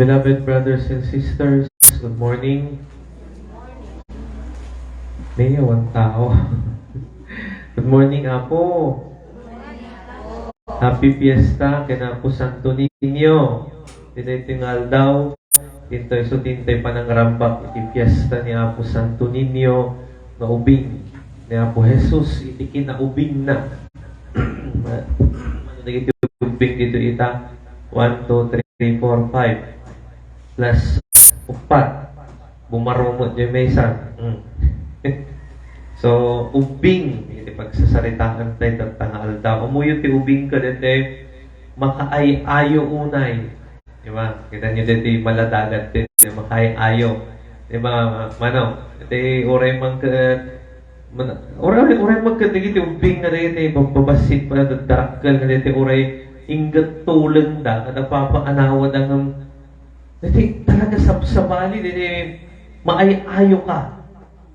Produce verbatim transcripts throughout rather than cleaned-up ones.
Beloved brothers and sisters, good morning. May awan tao. Good morning, Apo. Happy Fiesta ken Apo Santo Niño. Ditoy nga aldaw, ditoy so ditoy panangrambak iti fiesta ni Apo Santo Niño nga ubing ni Apo Jesus iti kinaubingna. Ano dagiti ubing dito ita? One, two, three, four, five. Plus upat. Bumarumo di maysa. Mm. So, ubing iti pagsasaritaan tayo tatta nga aldaw. Amuyo ti ubing kadete makaay-ayo unay. Di ba? Kita niyo dito yung maladagat din, yung makaay-ayo. Di ba, mano? Iti uray man ka, man, uray, uray man ka dagiti ubing nga dagiti babbasit pa, darakkel nga dagiti uray ingget tuleng da, kada papaanawad ang, dagiti talaga sabsabali, dagiti maay-ayo ka.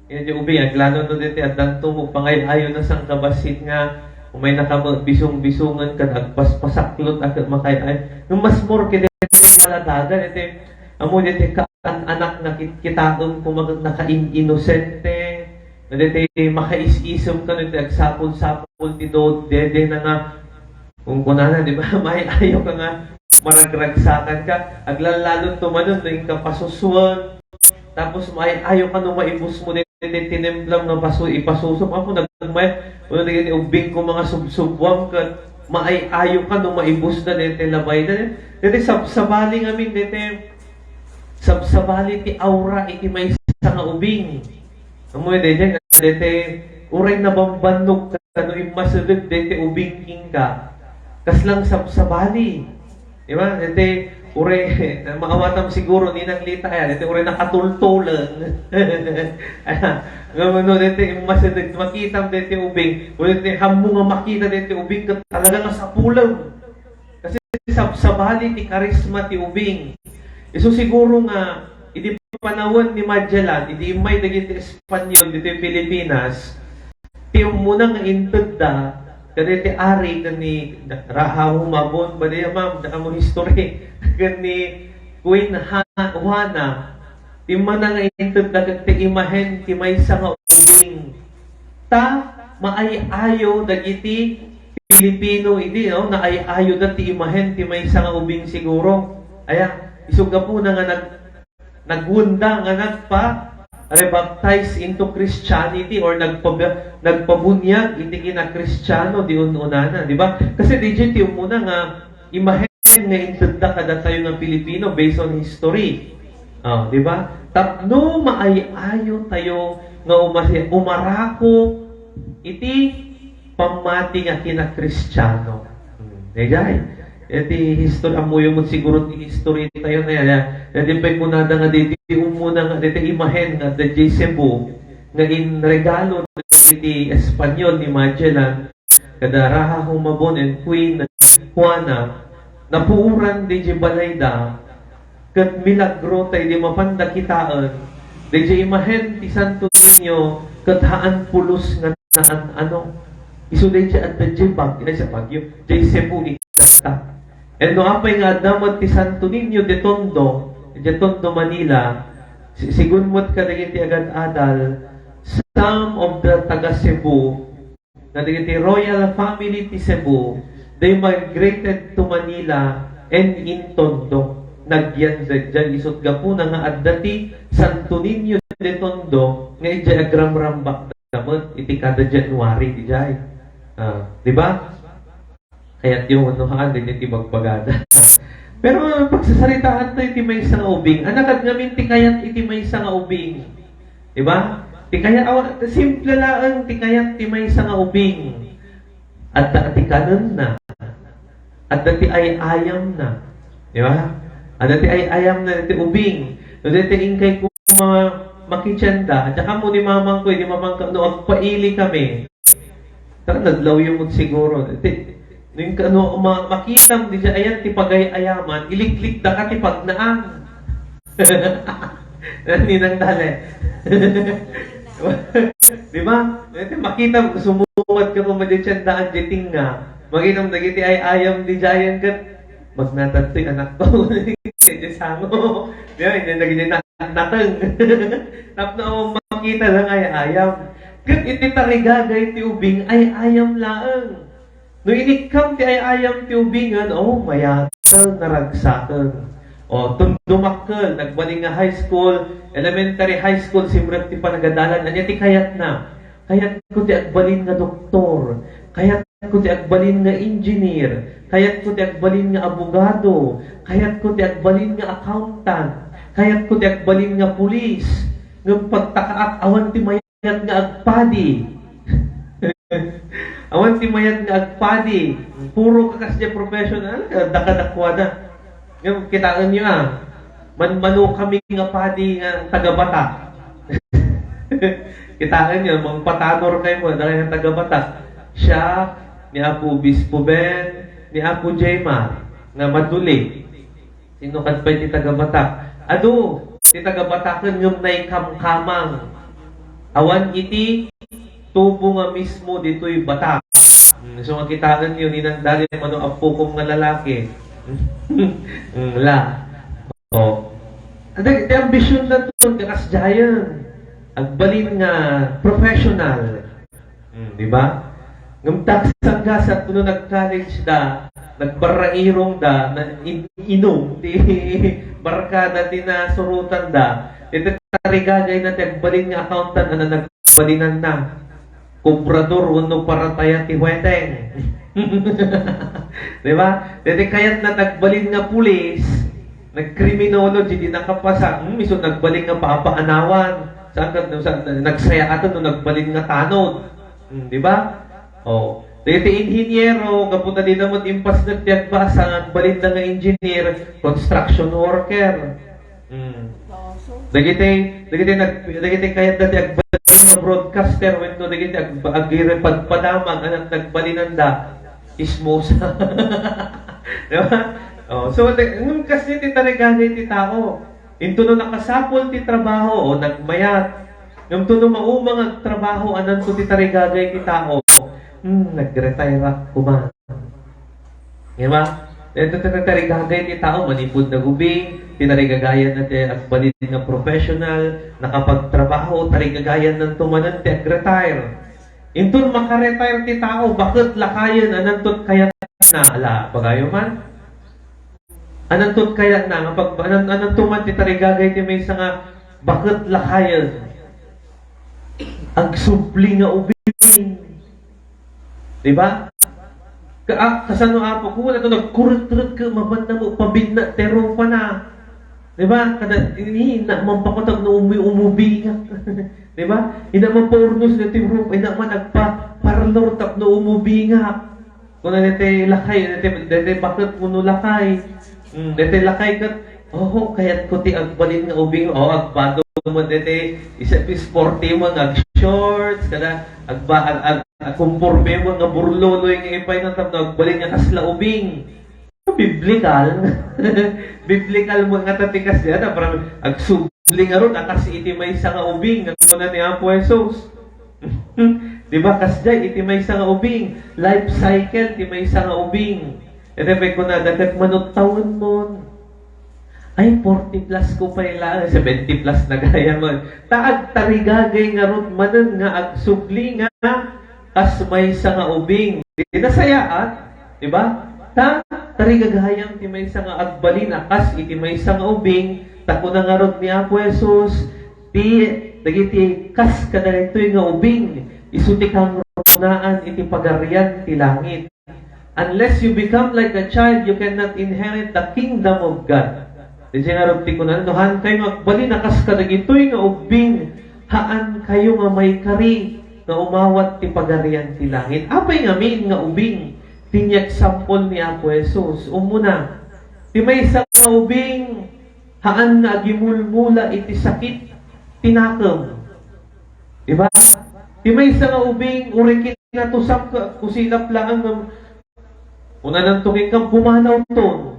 Iti ubing, aglalo no dagiti addanto mo, pangay-ayo na sang kabasit nga, umay na ka bisong-bisongan, kad agpaspasaklot, a ket makay-ay. Yung mas more, kiti maladagan, iti, amo, iti kaan-anak nga kit-, kitaem, kumaga, nakain-inosente, nga diti makais-isem ka, no, iti agsapul-sapul, ti do, dede na nga, kung kunana, di ba, maay-ayo ka nga, maragragsakan ka, aglallalon tumanon, no, inka pasuswan, tapos maay-ayo ka, no, maibus mo, dede, tinemplam nga pasu-, ipasusom, ako, nagmay, uno, dagiti ubing ko, mga subsubwam, ket maay-ayo ka, no, maibus da, dede, labay da, dede, sabsabali ngamin, dede, sabsabali ti aura, iti maysa nga ubing. Amo, dede, dede, uray nabambannog ka, no, immasideg, dede, ubing, inka. Kaslang sabsabali. Di ba? Daytoy, uray, maawatam siguro, Ninang Lita, ayan, daytoy, uray nakatultuleng. Ayan, nga, ano, daytoy, immasideg, makitam, daytoy, ubing. Uray, daytoy, hammo nga makita, daytoy, ubing, ket talaga nga sapulem. Kasi sabsabali ti karisma ti ubing. Isu siguro nga, idi panawen ni Magellan, idi immay dagiti Espanyol ditoy Pilipinas, ti ummuna nga intedda kadagiti ari ken ni Raha Humabon, ba di, ma'am, daka mo history, ken ni Queen Ha-, Juana, ti ummuna nga intedda ket ti imahen ti maysa nga ubing. Ta maay-ayo dagiti Pilipino idi, no? Naay-ayoda ti imahen ti maysa nga ubing siguro. Aya, isu gapuna nga nag-, nagwenda nga nagpa-rebaptize into Christianity or nagpab-, nagpabunyag iti kinakristiano di un-unana, di ba? Kasi diay ti umuna nga imahen nga intedda kadatayo nga Pilipino based on history. Oh, di ba? Tapno maay-ayo tayo nga umasi-, umarako iti pammati nga kinakristiano. Hmm, daydiay. Iti history, ammoyo met siguro ti history tayo na yan. Iti pay kunada nga di, di umuna nga daytoy imahen nga daydiay Cebu nga inregalo dagiti Espanyol ni Magellan kada Raha Humabon and Queen Juana, napuoran daydiay balayda, ket milagro ta idi mapanda kitaen, daydiay imahen ti Santo Niño, ket haan pulos nga naan-ano. Isu daydiay adda diay Baguio, ay, sa Baguio, diay Cebu, itatta. And no apay nga adda met ti Santo Niño de Tondo, de Tondo, Manila, si-, sigun met kadagiti agad-adal, some of the taga Cebu, nga dagiti royal family ti Cebu, they migrated to Manila and in Tondo. Nagyan daydiay isut gapuna nga adda ti Santo Niño de Tondo nga idiay agramrambak da met iti kada January diay. Ah, di ba? Kayatyo, no, haan din iti bagbagada. Pero pagsasaritaan tayo iti maysa nga ubing. Ania kadi ngamin ti kayat iti maysa nga ubing? Di ba? Ti kayat, awa, simple laeng ti kayat ti maysa nga ubing. Adda ti kanenna. Adda ti ay-ayamna. Di ba? Adda ti ay-ayamna ti ubing. No, daytoy inkay ko ma-, makitienda. Diay kamo ni mamangko, di mamangko, no, agpaili kami. Ta nadlawyo met siguro. Ti, no, inka, no, ma-, makitam diay ayan ti pagay-ayaman, iliklikdaka ti pagnaan. Ninang Dale. Di ba? Ti makitam, sumuwat ka pa madiay tiendaan diay tinga. Makitam dagiti ay-ayam diay ayan ket Magnatad toy anakko. Iti sango. Di ba? Iti dagiti na-, nateng. Tapno makita lang ay ayam. Ket iti tarigagay ti ubing ay ayam laeng. No inikkam ti ay ayam ti ubingen, oh, mayatel, naragsaken. Oh, tun-, dumakkel, nagbalin nga high school, elementary, high school, simrek ti panagadalan. Ania ti kayatna? Kayatko ti agbalin nga doktor. Kayatko ti agbalin nga engineer. Kayatko ti agbalin nga abogado. Kayatko ti agbalin nga accountant. Kayatko ti agbalin nga pulis. Ngem pagtakaak, awan ti mayat nga agpadi. Awan ti mayat nga agpadi. Puro kakas diay professional, kadakadakuada. Ngem kitaenyo, ah, manmano kami nga padi nga taga-Batak. Kitaenyo, mangpatanor kayo mo, dahil nga taga-Batak. Siak, ni Apo Obispo Ben, ni Apo Jmar, nga maduli. Sino ket pay ti taga-Batak? Adu, ti taga-Bataken ngem naikamkamang. Awan iti tubo nga mismo ditoy Batak. Hmm, so, makitaenyo, ninang Dali, mano appokom nga lalaki. Hmm, la. Oh. Adi, ti ambition na to, kakas giant. Agbalin nga professional. Hmm, di ba? Ngem ta kasanggasat no nag-college da, nagbarrairong da, na in-, inum ti barkada ti nasurotan da, iti tarigagay na ti agbalin nga accountant, ano nagbalinanna? Kobrador wenno parataya ti huweteng. Di ba? Deti kayat na nagbalin nga pulis, nag-criminology, di nakapasa. Hmm, isu nagbalin nga papaanawan. Saan ka, sa, nagsayaatan no nagbalin nga tanod. Hmm, di ba? Oh. Dagiti inhinyero, gapu ta dida met impasnek ti agbasa, agbalinda nga engineer, construction worker. Hmm. Dagiti, dagiti nag-, dagiti kayatda ti agbalin nga broadcaster wenno dagiti ag-, agiripadpadamag, anak nagbalinanda, chismosa. Di ba? Oh, so, di, ngem kasdi ti tarigagay ti tao. Intono nakasapul ti trabaho, o nagmayat. Ngem tono mauma nga agtrabaho, ananto ti tarigagay ti tao. Hmm, nagretire koma. Di ba? Ito ti tarigagay ti tao, manipud nagubing, ti narigagayan na ti agbalin nga professional, nakapagtrabaho, tarigagayan nanto manen ti agretire. Inton makaretire ti tao, baket lakayen, ananto kayatna? Ala, pagayo man. Ananto kayatna nga pag-, anan-, ananto man ti tarigagay ti maysa nga baket lakayen? Agsubli nga ubing. Di ba? Ka-, ah, kasano, Apo? Kung wala to, nagkurut-rut ka, mapan na mo, pabinna, tero pa na. Di ba? Kada, ini, ina, mampakutag na umi-, umubingak. Di ba? Ina, mampaurnos na ti rupa, ina, man, agpa-parlor, tapno umubingak. Kuna deti lakay, deti, deti baket wenno lakay. Hmm, deti lakay ket, "Oh, kayatko ti agbalin nga ubing." Oh, agbado mo deti, isa, sporty mo nga ag-shorts, kada agba-, ag-, ag-, agkumporme mo nga burloloy nga ipay na tapno agbalin nga kasla ubing. Biblical. Biblical mo nga tatikas diyan, ah, para agsub- Lingarod a kas iti maysa nga ubing, nga kuna ni Apo Jesus. Di ba, kasdiay iti maysa nga ubing, life cycle ti maysa nga ubing. Iti pay kunada, ket manut tawenmon. Ay, forty plus ko pay la, seventy plus na gayam. Ta agtarigagay ngarud manen nga agsubli nga kas maysa nga ubing. Di nasayaat, di ba? Ta, tarigagayam ti maysa nga agbalin a kas iti maysa nga ubing, ta kuna ngarud ni Apo Jesus, ti, dagiti kas kadagitoy nga ubing, isu ti kangrunaan iti pagarian ti langit. Unless you become like a child, you cannot inherit the kingdom of God. Diay ngarud ti kuna, no haankayo nga agbalin a kas kadagitoy nga ubing, haankayo nga maikari nga umawat ti pagarian ti langit. Apay ngamin nga ubing ti inexample ni Apo Jesus? Umuna, ti maysa nga ubing, haan nga agimulmula iti sakit ti nakem. Di ba? Ti maysa nga ubing, uri kinatusam ka, kusilap laeng nga, kunananto kenka, pumanawton.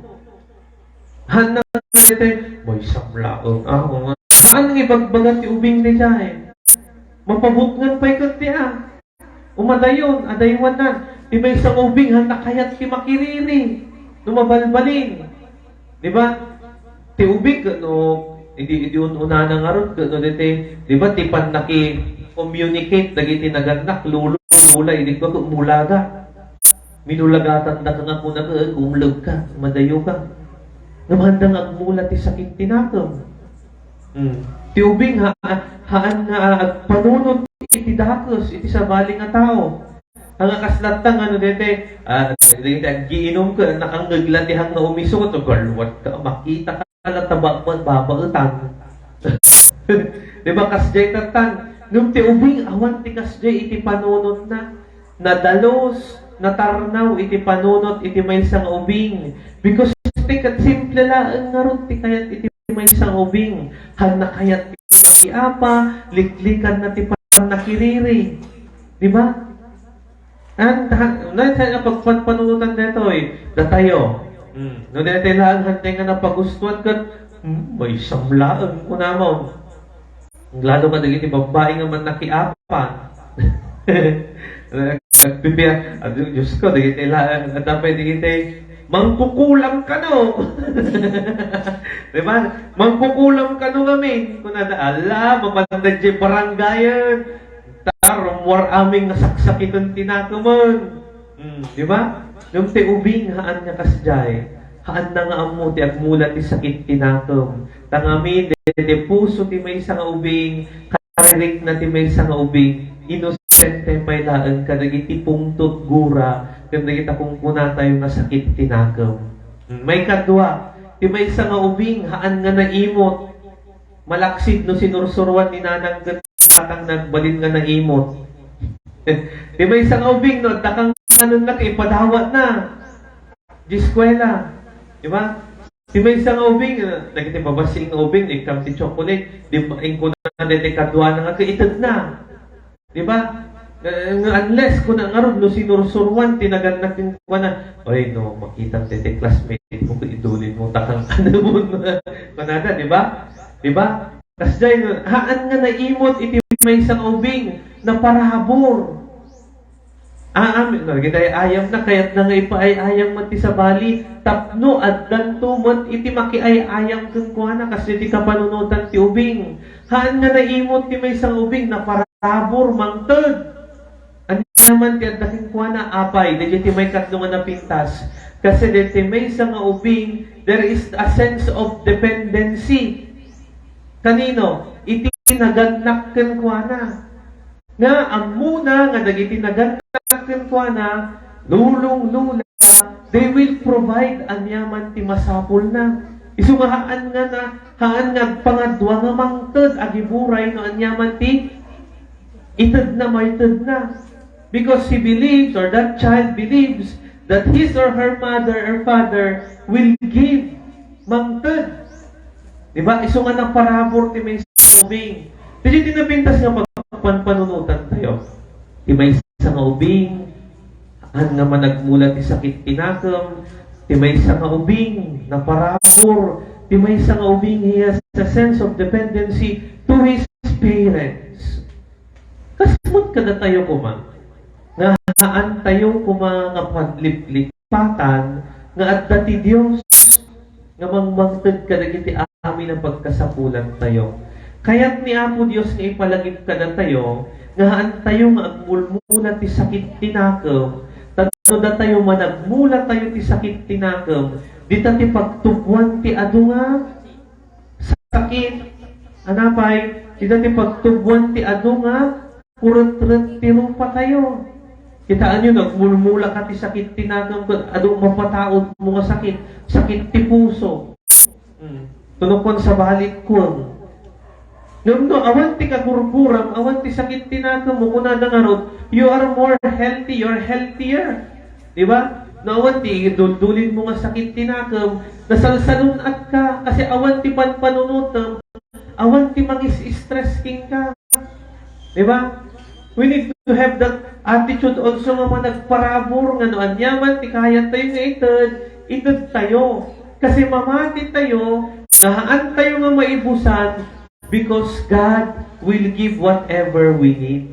Haan nga iti, "Maysam laeng, ah, nga." Haan nga ibagbaga ti ubing daydiay. Mapabutngan pay ket ti, ah. Umadayon, adaywanan. Ti maysa nga ubing, haan nga kayat ti makiriri. No mabalbalin, di ba? Ti ubing ket no, idi, idi un-unana ngarud ket no daytoy, di ba, ti pannaki-communicate dagiti nagannak, lolo, lola, idi kua ket mulaga. Minulagatanda ka nga kuna ket, kumlebka, madayoka. Ngem haanda nga agmula ti sakit ti nakem. Hmm. Ti ubing, ha-, haan nga agpanunot iti dakes, iti sabali nga tao. Nga kasla ta nga no daytoy, ah, daytoy aggiinom ket nakangngeg la ti hang nga umisot, galwat ka, makita ka la ta ba-, ba-, babaetan. Di ba, kasdiay tattan? Ngem ti ubing, awan ti kasdiay iti panunotna. Nadalus, natarnaw iti panunot iti maysa nga ubing. Because ti ket simple laeng ngarud ti kayat iti maysa nga ubing. Haanna kayat ti makiapa, liklikanna ti pannakiriri. Di ba? An, ta, na, sa, pagpanpanunotan daytoy, datayo. Hmm. No daytoy laeng hantay nga napagustuan ket, hmm, maysam laeng kunamon. Lalo kadagiti babbai nga mannakiapa. Nagpipia, adu, Diyos ko, dagiti laeng, adda pay dagiti, mangkukulam kano. Di ba? Mangkukulam kano ngamin. Kunada, ala, mapanda di barangayen. Ta, rummuar amin nga saksakiten ti nakemen. Hmm, di ba? Ngem ti ubing, haan nga kasdiay. Haanna nga ammo ti agmula ti sakit ti nakem. Ta ngamin, daytoy puso ti maysa nga ubing, karirikna ti maysa nga ubing, inosente pay laeng kadagiti pungtot gura, ken dagiti kunkunatayo nga sakit ti nakem. Hmm, maikadua, ti maysa nga ubing, haan nga naimot. Malaksid no sinursuruan ni nanang ken tatang nagbalin nga naimot. Ti maysa nga ubing, no adda kang kanenna ket ipadawatna. Di eskuela. Di ba? Ti maysa nga ubing, ah, dagiti mabassit nga ubing, ikkam ti chocolate. Di ba, ingkuna daytoy kaduana nga ket itedna. Di ba? Nga, nga unless kuna ngarud no sinursuruan ti nagannak kenkuana, "Oy, no, makitam daytoy classmate mo, ket idulin mo ta kang kanamon." Kunada, di ba? Di ba? Kasdiay nga, haan nga naimot iti maysa nga ubing, naparabur. Ah, amin, no, dagiti ay-ayamna, kayatna nga ipaay-ayam met ti sabali, tapno addanto met iti makiay-ayam kenkuana, kas iti kapanunotan ti ubing. Haan nga naimot ti maysa nga ubing, naparabur, mangted. Ania man ti adda kenkuana, apay, dagiti maikatlo nga napintas. Kasi dagiti maysa nga ubing, there is a sense of dependency. Kanino? Iti nagannak kenkuana. Nga ammona nga dagiti nagannak kenkuana, lolong, lola, they will provide aniaman ti masapulna. Isu nga haan nga na, haan nga agpangadua nga mangted agiburay no aniaman ti itedna, maitedna. Because he believes, or that child believes, that his or her mother or father will give, mangted. Di ba? Isu nga naparabur ti maysa nga ubing. Dagiti napintas nga pagpanpanunotan tayo. Ti maysa nga ubing, haan nga managmula ti sakit ti nakem. Ti maysa nga ubing, naparabur. Ti maysa nga ubing, he has a sense of dependency to his parents. Kasmet kadatayo koma, nga haantayo koma nga panliplipatan nga adda ti Dios nga mangmangted kadagiti amin a pagkasapulantayo. Kayat ni Apo Dios nga ipalagip kadatayo nga haantayo nga agmulmula ti sakit ti nakem, tapno datayo managmulatayo ti sakit ti nakem, dita ti pagtuboan ti adu nga sakit, anapay, dita ti pagtuboan ti adu nga kuretret ti rupatayo. Kitaenyo, nagmulmula ka ti sakit ti nakem ket adu mapataudmo nga sakit, sakit ti puso. Hmm. Tunokon sa balik kuem. Ngem no awan ti kagurguram, awan ti sakit ti nakem mo, kunada ngarud, "You are more healthy, you're healthier." Di ba? No awan ti iduldulinmo nga sakit ti nakem, nasalsalun-at ka, kasi awan ti panpanunotem, awan ti mangis-stress kenka. Di ba? We need to have that attitude also nga managparabur nga no aniaman ti kayat tayo nga ited, ited tayo. Kasi mamati tayo, nga haan tayo nga maibusan, because God will give whatever we need.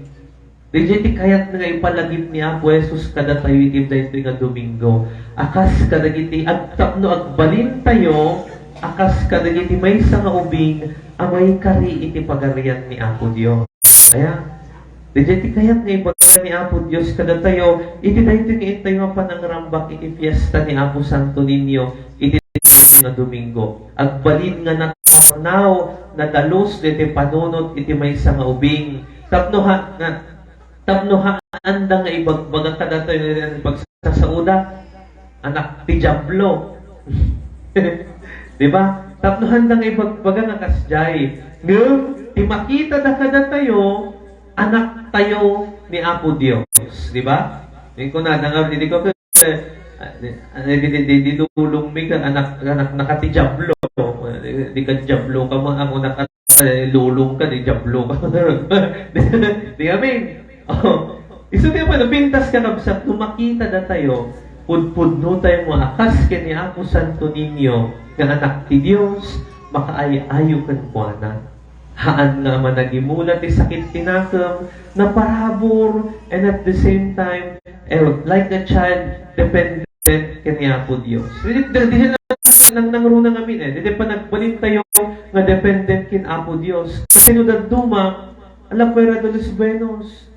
Daydiay ti kayat nga ipalagip ni Apo Jesus kadatayo iti daytoy nga Domingo. A kas kadagiti ag-, tapno agbalintayo, a kas kadagiti maysa nga ubing a maikari iti Pagarian ni Apo Dios. Aya, daydiay ti kayat nga ibaga ni Apo Dios kadatayo iti daytoy nga intayo nga panangrambak iti fiesta ni Apo Santo Niño iti nga Domingo. Agbalin nga natarnaw, nadalus daytoy panunot iti maysa nga ubing. Tapno ha-, nga, tapno haanda nga ibagbaga kadatayo nga pagsasauda, anak ti Diablo. Di ba? Tapno haanda nga ibagbaga nga kasdiay. Ngem, ti makitada kadatayo, anak tayo ni Apo Dios. Di ba? Yung kunada nga, hindi ko, eh, ah, di, ah, di, di, di, di lulong mi ka, anak, anak na ka ti Diablo. Di, di ka Diablo ka, mga ako na ka, eh, lulong ka, di Diablo ka. Di, amin. Oh, isu ti apa, napintas ka, kabsat, no makitada tayo, pudpudno tayo nga a kas ken ni Apo Santo Niño, nga anak ti Dios, makaay-ayo kenkuana. Haan nga managimula ti sakit ti nakem, naparabur, and at the same time, eh, like a child, dependent ken ni Apo Dios. Didi, didi, didi nang, nang, nangruna ngamin, eh. Didi panagbalin tayo nga dependent ken Apo Dios. Kasi no dadduma, ala, fuera de los buenos.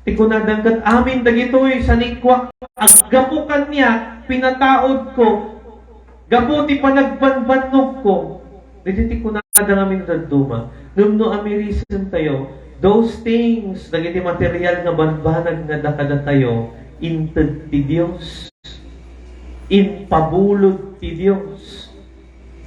Ti kunada ket amin dagitoy, sanikuak, aggapu kaniak, pinataudko, gapu ti panagbanbannogko. Daytoy ti kunada ngamin dadduma. Ngem no amirisentayo, those things, dagiti material nga banbanag nga adda kadatayo, inted ti Dios. Impabulod ti Dios.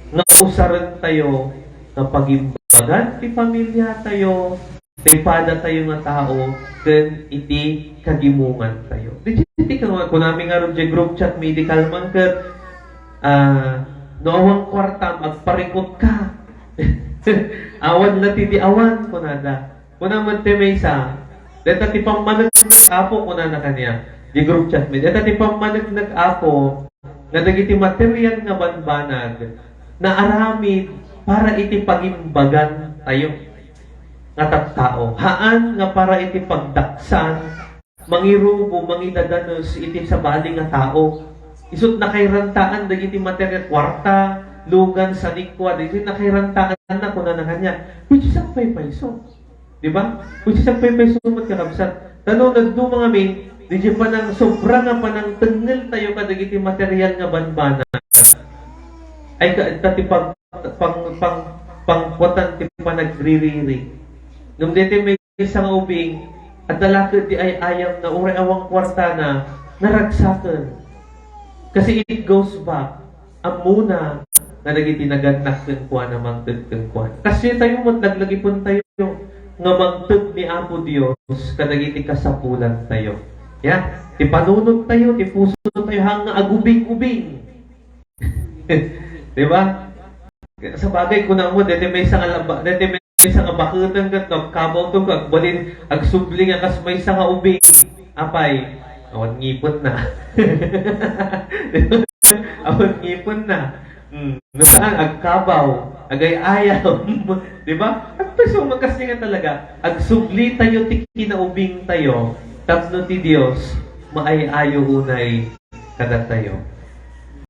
Nga usarentayo nga pagimbagan ti pamilyatayo, ti padatayo nga tao ken iti kagimongantayo. Daydiay ti kunami ngarud diay group chat mi idi kalman ket, ah, no awan kuartam, agparikut ka. Awan la ti di awan, kunada. Kuna met ti maysa, deta ti pammaneknek, Apo, kunana kaniak, di group chat mi, deta ti pammaneknek, Apo, nga dagiti material nga banbanag, naaramid para iti pagimbagantayo nga tattao. Haan nga para iti pagdaksan, mangirubo, mangidadanes iti sabali nga tao. Isut' nakairantaan dagiti material, kuarta, lugan, sanikua, dagiti nakairantaanna, kunana kaniak, which is agpaypayso. Di ba? Which is agpaypayso met, kakabsat. Ta no dadduma ngamin, daydiay panang sobra nga panangtengngeltayo kadagiti material nga banbanag. Ay, ka, ta ti pag, pang, pang, pangkuatan ti panagririri. Ngem daytoy maysa nga ubing, adda la ket di ay-ayamna, uray awan kuartana, naragsaken. Kasi it goes back. Ammona nga dagiti nagannak kenkuana, mangted kenkuana. Kastoy tayo met, laglagipentayo nga mangted ni Apo Dios kadagiti kasapulantayo. Ya, ti panunottayo, ti pusotayo, haan nga agubing-ubing. Di ba? Sabagay, kunam mo, daytoy maysa nga laba-, daytoy maysa nga baketen ket no agkabawto, agbalin, agsubli nga kas maysa nga ubing. Apay, awan ngipenna. Awan ngipenna. Hmm. No saan, agkabaw, agay-ayam. Di ba? Agpayso, makasdi nga talaga. Agsubli tayo ti kinaubing tayo, tapno ti Dios, maay-ayo unay kadatayo.